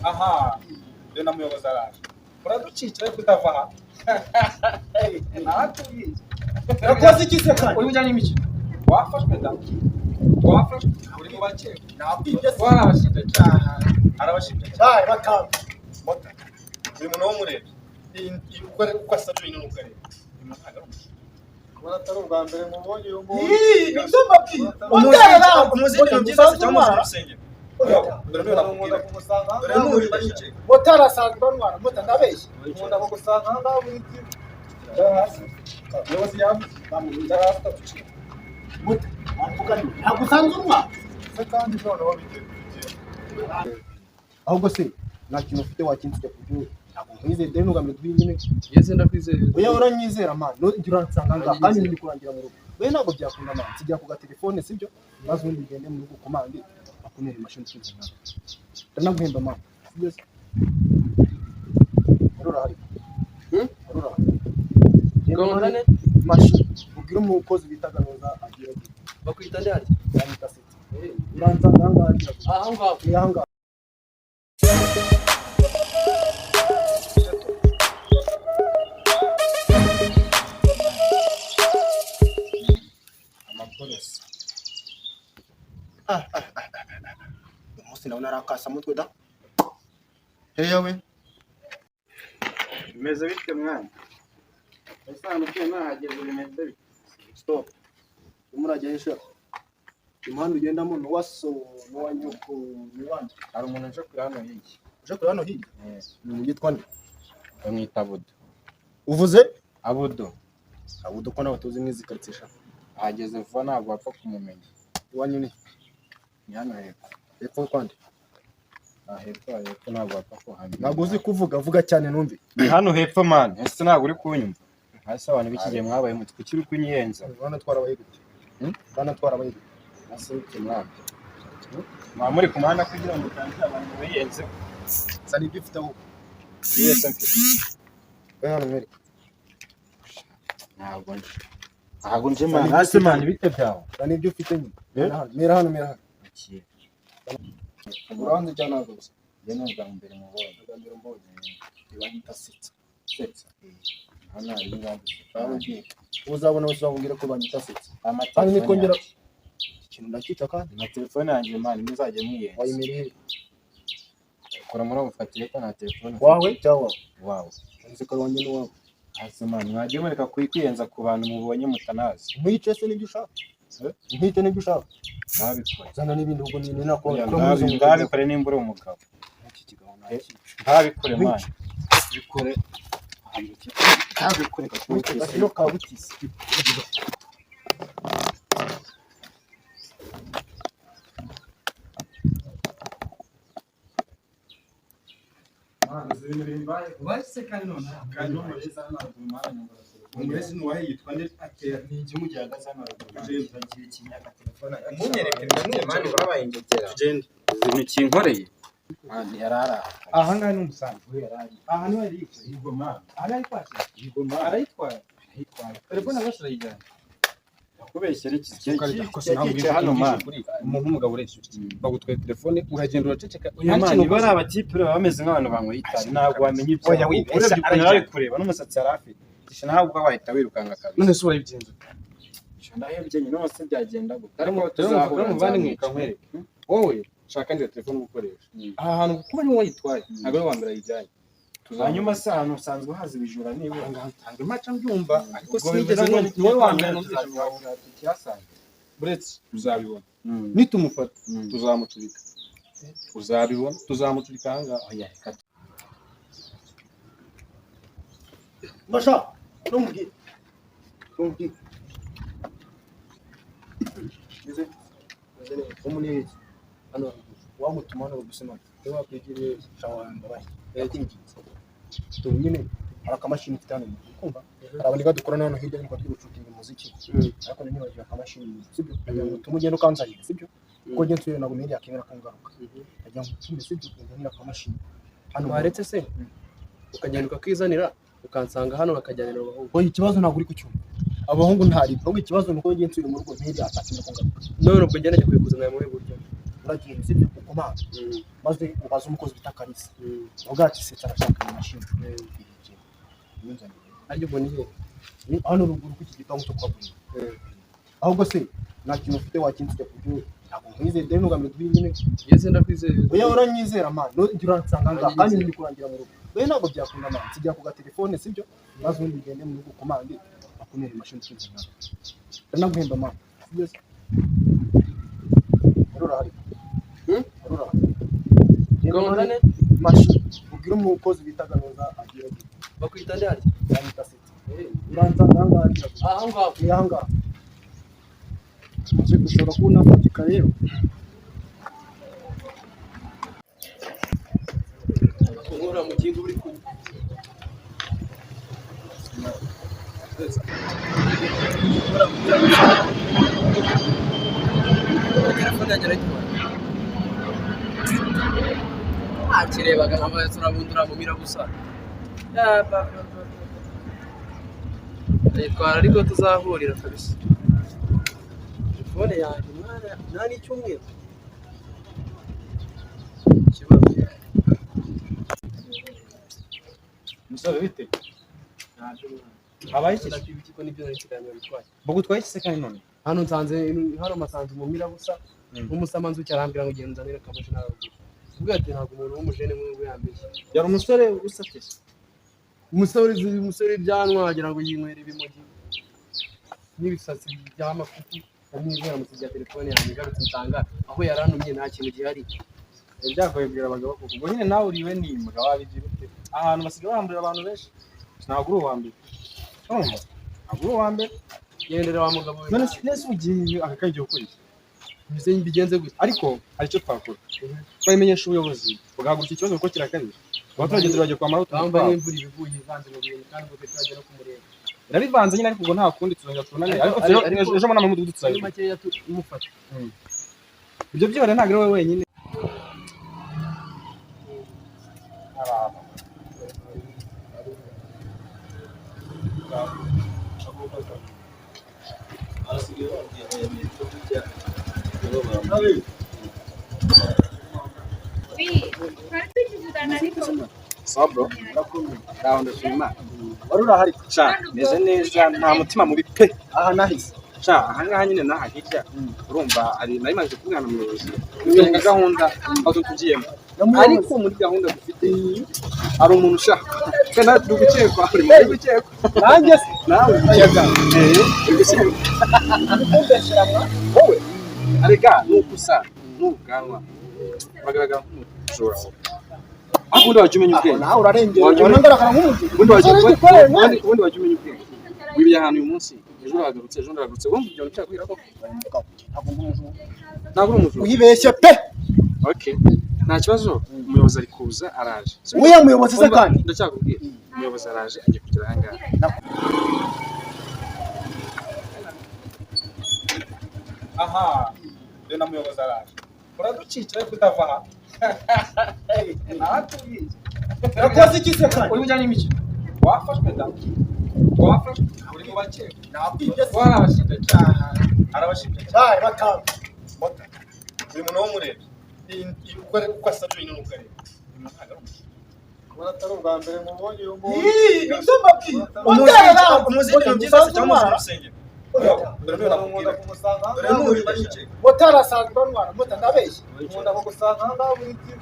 Aha, dore na muyobozi araje. Uraducikira ariko utava aha. Narakubwiye. Yakoze iki se kandi? Uri bujyanye imikino. Wafashwe da. Wafashwe. Uri mu bakekwa. Nakwibye se? Wari abashinjacyaha. Hari abashinjacyaha. Bayi batanu. Mota. Uyu muntu w'umurebye. Uko asa byonyine ni uko areba. Uyu muntu ntabwo ari umukino. Kubona atari ubwa mbere mubonye uyu muntu. Ii, nibyo mbabwiye. Umuzi ibintu byiza se cyangwa umuzi urusengero? Dore niwe Nkunda nakubwira. kumusanga Dore n'uyu bariceka. Motari asanzwe antwara, mota ndabeshya. Nkunda kugusanga aha ngaha buri gihe. Hasi. Umuyobozi yavuze. Jya hasi utaducika. Mota, wamvuga nde? Ntabwo usanzwe untwara. Se kandi noneho bigeze igihe. Ahubwo se nta kintu ufite wakinsiga ku buryo ntabwo nkwizeye, dore n'ubwa mbere duhuye nyine. Yeze, ndakwizeye. Oya, uranyizera man, nujya uransanga ngaha kandi ndi kurangira mu rugo. Oya, ntabwo byakunda man, nsigira ku gatelefone, sibyo? Maze ubundi ugende mu rugo komande bakunere imashini utunze nawe. Ndanaguhemba man, sibyo se? Wari urahari? Wari urahari? Gahunda. Mashini. Ubwire umukozi bitaga Noza agira ati Bakwita nde harya? Banyita Seti. Uransanga aha ngaha agira ati. Aho ngaho? Ni aha ngaha. Amaporoso. Uyu munsi ndabona ari akasamutwe da. Heya we. Bimeze bite mwana? Ese ahantu utuye nahageze, bimeze bite? Stop. Urimo urajya he sha? Umuhanda ugendamo ni uwa so, ni uwa nyoko, ni uwanjye? Hari umuntu uje kure hano hirya. Uje kure hano hirya? Ni yitwa nde? Bamwita Abudo. Uvuze? Abudo. Abudo ko nawe tuzi mwizi karitsiye sha. Ahageze vuba, ntabwo wapfa kumumenya. Iwanyu ni? Ni hano hepfo. Hepfo kwande? Aha hepfo, aha hepfo, ntabwo wapfa kuhamenya. Ntabwo uzi kuvuga, vuga cyane numve. Ni hano hepfo man. Ese ntabwo uri kunyumva? Hasi abantu b'iki gihe mwabaye mutwe, kuki uri kunyiyenza? Bana twarabaye gute? Hmm? Bana twarabaye gute? Hasi bite mwana? Mwaba muri ku muhanda kugira ngo utangire abantu biyenze. Zana ibyo ufite aho. Yes, mfite. We hano mwereke. Ntabwo nje. Ntabwo nje man. Hasi man, bite byawe? Zana ibyo ufite nyine. Eh? Mera hano, mera hano, mera hano. Iki. Uranze cyane ntabwo gusa. Njye ni ubwa mbere mubonye. Ubwa mbere mbonye. Banyita Setsa. Setsa. Hano hari ingamba. Bamubwira. Uzabona wese uzamubwira ko banyita Setsa. Amatelefone Kandi nitwongera yanjye. ikintu ndakica kandi. Amatelefone yanjye man, muzajye mwiyenza. Wayimereye he? Kora muri ubufatire ko nta telefone. Wawe cyangwa wawe? Wawe. Nzi ko ari wanjye n'uwawe. Hasi man, mwagiye mureka kwiyenza ku bantu mubonye mutanazi. Nkwice se nibyo ushaka? Eh? Nkwice nibyo ushaka? Ntabikore. Zana n'ibindi ubwo ni nako. Oya, ngabikore nimba uri umugabo. Iki kigabo nakica. Ntabikore man. Nkwice. Bikore. Ntabikore. Gakino ka butisi. Umurezi ni uwahe, yitwa nde? Ni igihugu gihagaze hano haruguru. Munyereke ndamwica man, babaye ingegera. Tugende. Ikintu kinkoreye. Man, yari ari aha. Aha ngaha ni umusambi. We yari ari. Aha niho yari yicaye. Yego man. Aha yari kwakira. Yego man. Arayitwara. Arayitwara. Telefone rwose arayijyana. Kubeshyera iki cyicaye hano man. Umuntu w'umugabo ureshya utya, bagutwaye telefone, uragenda uraceceka. Oya man, niba ari abatipe baba bameze nk'abantu banyweye itabi, ntabwo wamenya ibyo. Oya, wibeshya, Urebye ukuntu arayijyana. ari kureba n'umusatsi yari afite. Sha, nawe ubwo wahita wirukanka kabisa. None se urabigenza ute? Sha, ndahebye nyine, none byagenda gute? Ariko Rero tuzahura, muvandimwe, nzamwica. nkwereke. Wowe shaka ngira telefone ugukoresha. Aha hantu kuba niwe wayitwaye, ntabwo ari uwa mbere ayijyanye. Hanyuma se ahantu usanzwe haza ibijura nibura? Ntabwo mpaca mbyumva, ariko Ubwo sinigeze bivuze ngo numva. Ni wowe wa mbere numvise. tuzahura tukihasanga. Buretse uzabibona. Nitumufata tuzamucurika. Uzabibona, tuzamucurika aha ngaha. Oya, reka. Masha, ntumubwire. Ntumubwire. Meze, meze neza. Wo muri hehe? Hano haruguru. Wamutuma hano bagusema. Niba wakwegereye shawa ndabaye. Ndakwinginze. Tu nyine hari akamashini mfite hano. Kumva? Hari abantu dukorana hano hirya niko turi gucutinga umuziki. Ariko nibagiwe akamashini. Sibyo? Ndagira ngo utume ugende ukanzanira, sibyo? Kuko njye nsuye ntabwo menya yakemera ko ngaruka. Ndagira ngo utume, sibyo? Unzanire akamashini. Hano. Waretse se ukagenda ukakizanira, ukansanga hano bakajyanira abahungu? Oya, ikibazo ntabwo uri kucyumva. Abahungu ntari. Ahubwo ikibazo ni uko njye nsuye mu rugo ntiri atakemera ko ngaruka. None ubwo njye najya kubikuzanira muri buryo? Uragenda, sibyo, ukomanga maze ubaze umukozi bita Kalisa, uvuga ati Setsa arashaka iyi mashini. Yunzanire. Aryo ubwo ni he? Ni hano ruguru ku iki gipangu cyo kwa Bruno. Ahubwo se nta kintu ufite wakinsiga ku buryo ntabwo nkwizeye dore n'ubwa mbere duhuye nyine. Yese ndakwizeye. Oya, uranyizera man, nujya uransanga ngaha kandi ndi kurangira mu rugo. Oya, ntabwo byakunda man, nsigira ku gatelefone, sibyo, maze ubundi ugende mu rugo ukomande bakumere imashini tuzana. Ndanaguhemba man, sibyo se? Wari urahari? Hmm? Wari urahari? Ngo nzane Imashini, ubwire umukozi bita Ganoza agira ati bakwita nde harya? Yamwita Seti. Uransanga aha ngaha agira ati Aho ngaho. Ni aha ngaha. Uzi gushobora kuba unafatika rero. Nkura mu kingo uri kunywa. Telefone yanjye arayitwara. Ntakirebaga nkabaye turabundura mu mira gusa. Ya, ba, ba, ba, ba. Ayitwara ariko tuzahurira kabisa. Telefone yanjye mwana nta n'icyumweru. Ikibazo. Musore, bite? Habaye iki? Ndakwiba iki ko nibyo nari nsigaranye bitwaye. Bagutwaye iki se kandi none? Hano nsanze hano masanze umumira busa nk'umusamanzuki arambwira ngo genda unzanire akamoshi nararuguru. Ubwo ati ntabwo umuntu w'umujene nk'uyu yambeshye. Yari umusore usatse. Umusore w'ibyanwa wagira ngo yinywera ibimogi n'ibisatsi by'amafuti, ndamwizera musigira telefone yanjye, igarutse nsanga aho yarantumye nta kintu gihari. Ibyagoye bwira abagabo kuko ubwo nyine nawe uriwe n'imbwa wabigira ute? Ahantu basigaye bambura abantu benshi. Ntabwo uri uwa mbere. Urumva? Ntabwo uri uwa mbere. Gendera wa mugabo we. None se nese ugiye aka kanya gukora iki? Mbese mbigenze gute? Ariko hari icyo twakora. Twabimenyesha ubuyobozi bugahagurukira ikibazo kuko kirakabije. Abaturage turagiye kwamara utuntu Bamba twabo. n'imvura ibiguye ivanze mu bintu kandi ubwo turajya no kumureba. Irabivanze nyine ariko ubwo nta kundi tuzongera tubonane. Ariko- Ariko ejo mu nama y'umudugudu Muri tuzabivuga. makeya tumufata. Ibyo byihorere ntabwo ari wowe wenyine. Sabro, ndaho ndashima Imana. Wari urahari? Sha, meze neza nta mutima mubi pe. Aha nahise. Sha, aha ngaha nyine naha hirya urumva ari nari maze kuvugana n'umuyobozi dufitanye nka gahunda aho tugiyemo, ariko muri gahunda dufite hari umuntu ushaka twe nawe turi gukekwa, uri muri gukekwa. Nanjye se? Nawe uri gukekwa, uri gukekwa wowe arega nuko usa n'ubwanwa bagaragara nk'umujura wowe, ariko ubundi wajya umenya ubwenge. Nawe urarengera. Wajya Ubona ngaragara nk'umujura? Ubundi wajya Umusore w'igikorere, mwana. ubundi wajya umenya ubwenge, wibiye ahantu uyu munsi, ejo urahagarutse, ejo urahagarutse, wumva ibyo bintu cyakubwira ko Ntabwo ndi umujura. Ntabwo uri umujura. Wibeshye pe. Okay, nta kibazo, umuyobozi ari kuza araje. Uriya muyobozi se kandi? Ndacyakubwira, umuyobozi araje agiye kugera aha ngaha. Aha, rero na muyobozi araje. Uraducikira ariko utava aha. Naratubwiye. Yakoze iki se kandi? Uri bujyanye imikino wafashwe da, wafashwe, uri mu bakekwa. Nakwibye se? Wari abashinjacyaha. Arabashinjacyaha. Bayi batanu. Mota, uyu muntu w'umurebye uko asa byonyine nuko areba, uyu muntu ntabwo ari umukire. Kubona atari ubwa mbere mubonye uyu muntu. Nibyo mbabwira. Umuzi ibintu byiza se cyangwa umuzi mu rusengero? Dore n'uyu Nkunda nakubwira. kumusanga aha Dore ngaha n'uyu buri bari gihe. gukeka. Motari asanzwe antwara mota, ndabeshya? Nkunda kugusanga aha ngaha buri gihe.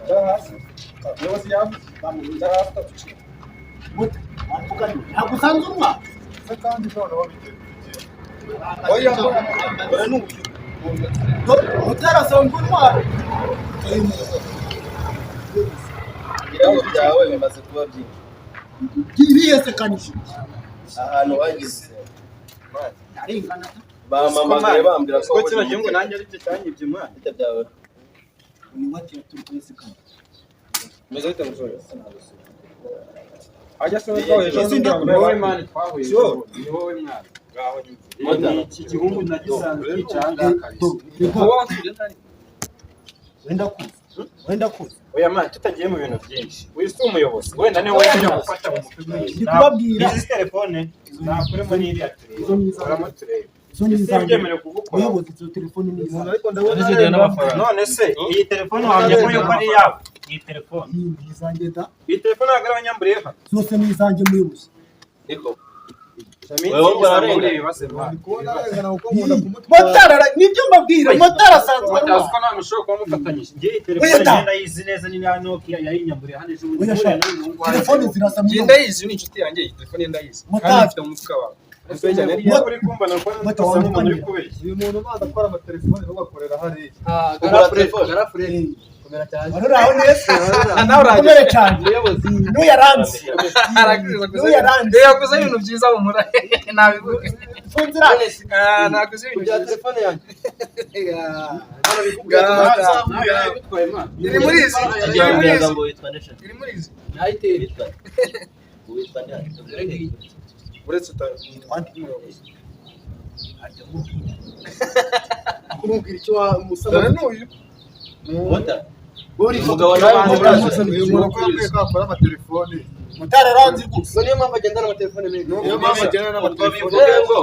Jya hasi. Umuyobozi yavuze. Jya hasi utaducika. Mota wavuga ni ntabwo usanzwe untwara. Se kandi noneho bite? Oya, dore n'uyu. Motari asanzwe untwara. Ibirabo byawe bimaze kuba byinshi. Bihese kanije. Ahantu wagize Ndarengana. bampamagaye bambwira ko Ko kino gihugu nanjye aricyo cyanyibye umwana. bite byawe? Ni wakira turi kumwe kandi. Meze bite musore? Ajya se twahuye ejo Ese bundi, ni wowe mani twahuye Si wowe? ejo bundi, ni wowe mwana ngaho Mota. nyine iki gihungu nagisanze cyicaye aha ngaha kabisa. Wowe wasubije ndani. Wenda kuza. Wenda kuza. Oya mani, tutagiye mu bintu byinshi, uyu si umuyobozi wenda niwe wajya gufata mu mutwe. Ndi kubabwira. Izi telefone nakuremo n'iriya tureba, Izo mwiza. uramo tureba. Izo ni izanjye. Simbyemerewe kugukora. Muyobozi, izo telefone ni Umuntu izanjye. ariko ndabona Zigira n'amafaranga. None se iyi telefone wamenya ko yuko ari iyawe? Iyi telefone. Iyi ni izanjye da. Iyi telefone ntabwo ari abanyamburiye hano. Zose ni izanjye, muyobozi. Niko. Iminsi Wewe isanga urarengana. muri ibibazo. Ndi kubona arengana kuko nkunda kumutwara. Motari nibyo mbabwira, motari asanzwe Utazi arwara. ko nawe mushobora kuba mufatanyije. Njye iyi telefone Oya da. ngenda yizi neza ni ya Nokia yayinyamburiye hano ejo bundi. Oya sha. Buriya n'uyu muhungu waje. Telefone zirasa, Njye muyobozi. ndayizi, ni inshuti yanjye, iyi telefone ye ndayizi. Kandi Motari. mfite mu mufuka wawe. Umusore cyane. Niba uri kumva nakora Moto asa nk'umuntu uri wamukanyira. kubeshya. Uyu muntu ubanza akora amatelefone ahubwo akorera hariya. Ugura telefone. Garafure, komera cyane. Wari uri aho neza. Nawe urahageze. Komere cyane. Muyobozi. N'uyaranze. Arakuzi kuza. N'uyaranze. Iyo yaguze ibintu byiza humura. Nabivuga. Mfunze iriya. Ah, naguze ibintu Bya byiza. telefone yanjye. Nawe yarayigutwaye man. Iri muri izi. Agiye Iri muri kumbwira izi. ngo witwa nde? Iri muri izi. Nayiteri. Witwa nde? Witwa nde? Uretse utazi. Umuyobozi. Kumubwira icyo wamusaba. Dore n'uyu. Motari. Uri Umugabo nawe murazi. Uyu muntu ko yambwiye ko akora amatelefone. Motari aranzi rwose. Ngo niyo mpamvu agendana amatelefone menshi. Niyo mpamvu agendana Ubwo n'amatelefone. bivuge ngo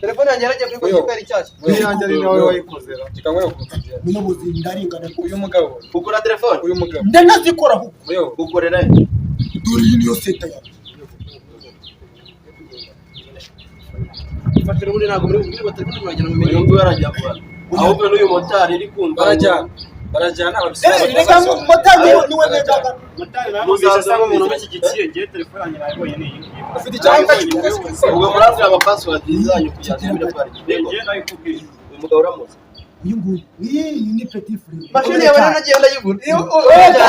Telefone yanjye yaragiye kuri kompiyuta ari nshyashya. Muri yanjye ari nawe wayikozera. Reka nkwereke. Muyobozi, ndarengana rwose. Uyu mugabo. ugura telefone. Uyu mugabo. Ndanazikora ahubwo. Muyobo. Ukorera he? Dore iyi niyo seta yawe. Fatira ubundi ntabwo muri bubwire ngo telefone muragenda Uyu mumenye. nguyu arajya guhana. Ahubwo n'uyu motari iri kumva. Barajyana. Barajyana Eh, reka motari niwe negaga. Motari nawe numvise asa nk'umuntu umushyigikiye. Njye telefone yanjye nayibonye ni iyi ngiyi. Ufite icyangombwa cy'uko Ubwo murambwira amapassword zanyu kugira ngo mbe twari. Njye nayikubwiye. Uyu mugabo uramuzi. Uyu nguyu. Iyi ni petit frere. Mashini yawe rero nagiye ndayibura. Oya.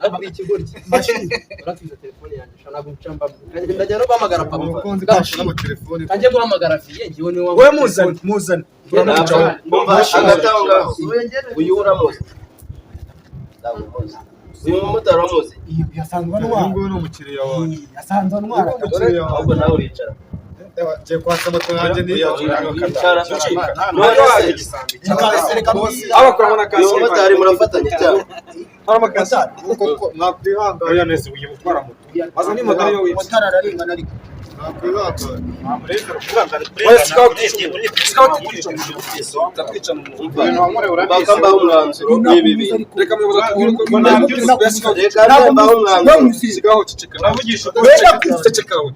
Ariko ikigoryi. Mashini. Uratuza telefone yanjye sha, ntabwo nca mbamo. Ndajya no guhamagara papa. Umukunzi ko akora amatelefone. Kanjye guhamagara fiye ngiwe niwe Wowe muzane, muzane. Turamucaho. Umva hagati aho ngaho. Uyu uramuzi. Ntabwo umuzi. Uyu mumotari uramuzi. Iyo yasanzwe Uyu antwara. nguyu ni umukiriya wawe. Yasanzwe antwara. Uyu ni umukiriya wawe. Ahubwo nawe uricara. Ngiye kwatsa moto yanjye niyo. Wicara. None None se se Reka reka mbwira. abakuramo na uyu kasike. mumotari murafatanya cyane. Harimo kasike. Motari. Kuko mwakwihangana. Oya nese ugiye gutwara moto. Baza ni moto ariyo wibye. Motari ararengana ariko. Mwakwihangana. Oya scout scout twica mu muntu. Umva. Ibintu wankoreye urabizi. Baka mbaho umwanzuro w'ibi bintu. Reka muyobozi atubwire uko Ntabwo- Reka mbaho umwanzuro. Sigaho ceceka. Uravugisha ukuri. Ceceka we.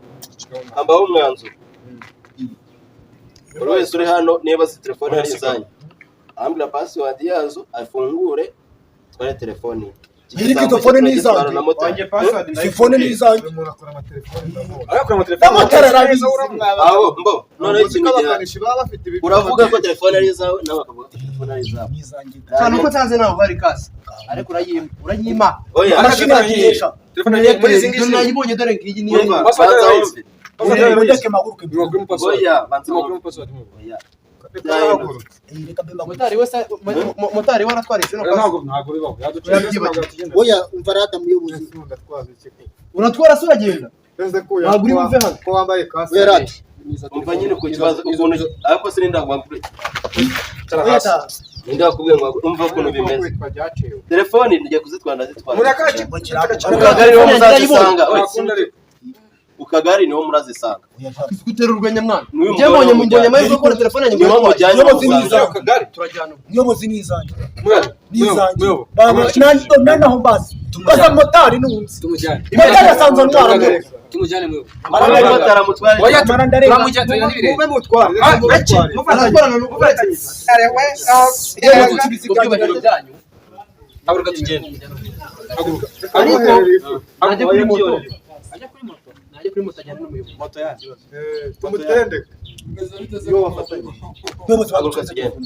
Ambaho umwanzuro. Buri wese uri hano niba azi telefone ari izanyu. Ambwira password yazo afungure tware telefone ye. Iri telefone ni izanjye. Na motari. Wanjye password Telefone ni izanjye. Uyu muntu akora amatelefone ndamubona. Arakora amatelefone. Na motari arabizi. Aho mbo noneho Uzi ikintu ko gihari. abakanishi baba bafite ibi Uravuga ko telefone ari izawe nawe bakavuga ko telefone ari izabo. Ni izanjye. Cyane uko nsanze nawe bari kasi. Ariko urayima. Urayima. Oya. Mashini yagiye. Telefone yagiye muri izi ngizi. Nayibonye dore ngiyi niyo. Umva, Password banza yarayizi. wumve. Password yarayizi. Mureke maguruke. Niba password. Oya, banza Niba wumve. password. Oya. Reka Reka mbe maguruke. Motari we se motari we aratwara izino kasi. Ntabwo ntabwo bibaho. Yaduciye ntabwo yatugenda. Oya umva rata muyobozi. Ndatwaza iki ko? Uratwara se uragenda. Ese ko uyu Ntabwo uri buve hano. ko wambaye kasike. Oya rata. Umva nyine ku kibazo ukuntu ariko sinenda wakubwiye. Oya ta. Ninde wakubwiye ngo umva ukuntu bimeze. Kwitwa byaciwe. Telefone ngiye kuzitwara ndazitwara. Murakaje. Ku kagari niho muzazisanga. Oya, Wakunda ariko. Ku kagari niho murazisanga. Oya rata. Gutera urwenya mwana. N'uyu Njye mugabo mbonye ni mbonye amahirwe yo gukora telefone yanjye. Niho mujyanye Muyobozi ni muzasanga. izanjye. Kagari. Turajyana. Muyobozi ni izanjye. Muyobo. Ni izanjye. Muyobo. Nanaho mbazi. Baza motari n'umunsi. Tumujyane. Motari asanzwe antwara muyobozi. Tumujyane muyobo. Mara motari amutware. Oya Mara ndarengana. turamujyane tugenda n'ibirenge. Mube mutware. Ah, Mube mutware. Aratwarana n'ubufatanye. Muyobozi. Mu byubahiro byanyu. Haguruka tugende. Haguruka. Ariko Amuhereye najya kuri moto. Najya kuri moto ajyana n'umuyobozi. Moto yanjye. Tumutende. Iyo bafatanye. Muyobozi Haguruka tugende.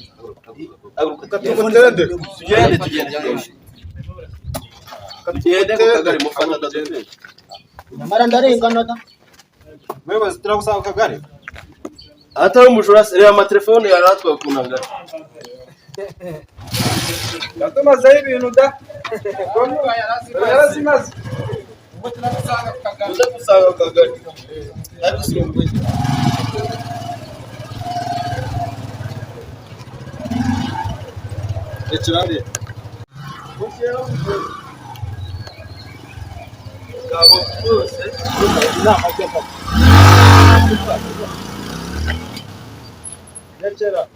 Haguruka tugende. Tumutende. Tugende tugende tugende. Tugende ku kagari mufata adatubeshya. Nyamara ndarengana da. Muyobozi turagusaba ku kagari. Ahatari umujura se reba amatelefone yari atwaye ukuntu angana. Yatumazeho ibintu da. Yarazimaze. Uze gusanga ku kagari. Ariko si umugore. Rekera hariya. Ngabo bose. Inama y'akazi. Rekera.